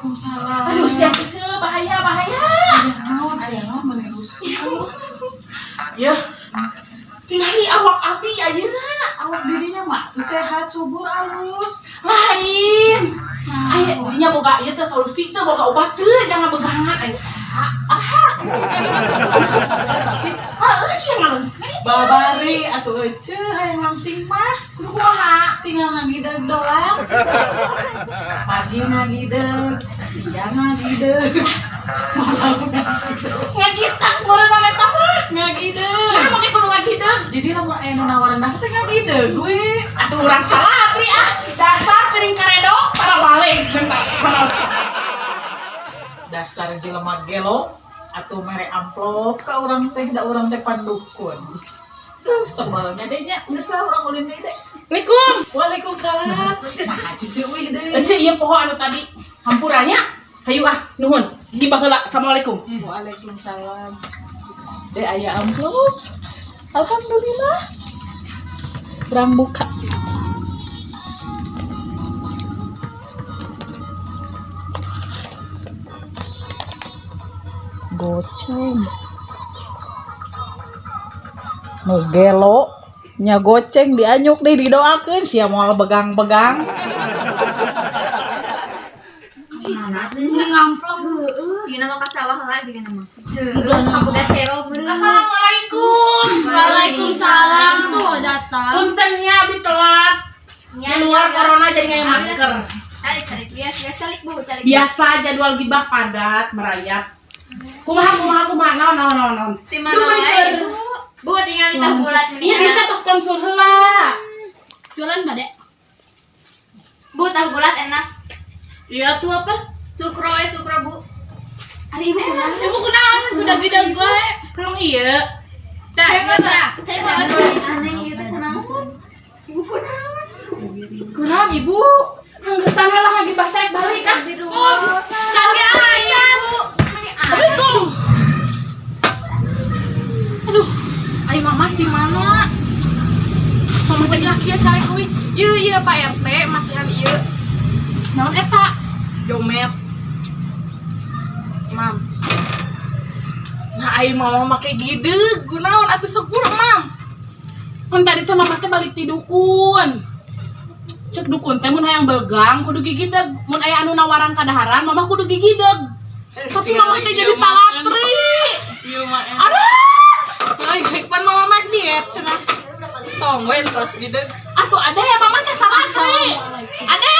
Waalaikumsalam. Aduh, sia kecil, bahaya, bahaya. Aya naon, aya naon maneh rusuh? Ya. Tingali awak abi ayeuna. Awak dirinya mah tuh sehat, subur, alus. Lain. Nah, Aya dinya boga ieu teh solusi teh, boga obat teu, jangan begangan aya. Ah. Si, ah, euy ngalungskeun. Babari atuh ece hayang langsing mah. Kudu kumaha? Tinggal ngagideg doang. Pagi ngagideg, siang ngagideg, malam ngagideg. Ngagitak meureun eta mah. Ngagideg. Nah, make kudu ngagideg. Jadi lamun aya nu nawaran dah teh ngagideg we. Atuh urang salatri ah. Dasar piring karedok para balik bentar. Dasar jelema gelo atuh mere amplop ka urang teh, da urang teh pandukun. Duh, sebelnya deh nya, geus lah urang ulin deui deh. Assalamualaikum. Waalaikumsalam. Nah, cici uih deui. Ece ieu poho anu tadi. Hampuranya. Hayu ah, nuhun. Gibah heula. Assalamualaikum. Waalaikumsalam. Deh aya amplop. Alhamdulillah. Urang buka. Goceng. Nu gelo nya goceng dianyuk deh, didoakeun sia moal begang-begang. Ini ngamplong. Ieu nama ka sawah lagi nama. Heeh, kaboga cero meureun. Assalamualaikum. Waalaikumsalam, tuh datang. Punten nya abi telat. Di luar corona jadi nggak masker. Calik calik biasa biasa calik Bu, calik. Biasa jadwal gibah padat merayap. Kumaha kumaha kumaha, naon naon naon naon. Di mana Duh, wae, seur. Bu? Bu tinggal kita bulat. Iya, kita tos konsul heula. Jualan bade. Bu, tahu bulat enak. Iya tuh apa? Sukro we sukro, Bu. Ari ibu kunaon? Ibu kunaon? Gudag-gudag wae. Kang iya. Tah, Hebat tah. Hebat. Aneh ieu teh kunaon? Ibu kunaon? Kunaon ibu? Anggesan lah ngagibah teh balik ah. Di rumah. Kan ge aya. Assalamualaikum. Aduh, ai mama di mana? Mama teh geus kieu karek euy. Ieu ieu Pak RT masihan ieu. Naon eta? Jomet. Mam. Nah, ai mama make gideg, kunaon atuh sok urang, Mam? Kan tadi teh mama teh balik ti dukun. Cek dukun teh mun hayang begang kudu gigideg, mun aya anu nawaran kadaharan mama kudu gigideg. Tapi mama teh jadi salatri. Ieu mah enak. Aduh, Ai, pan mama mah diet cenah. Tong we entos gideg. Atuh ade mama teh salatri. Ade.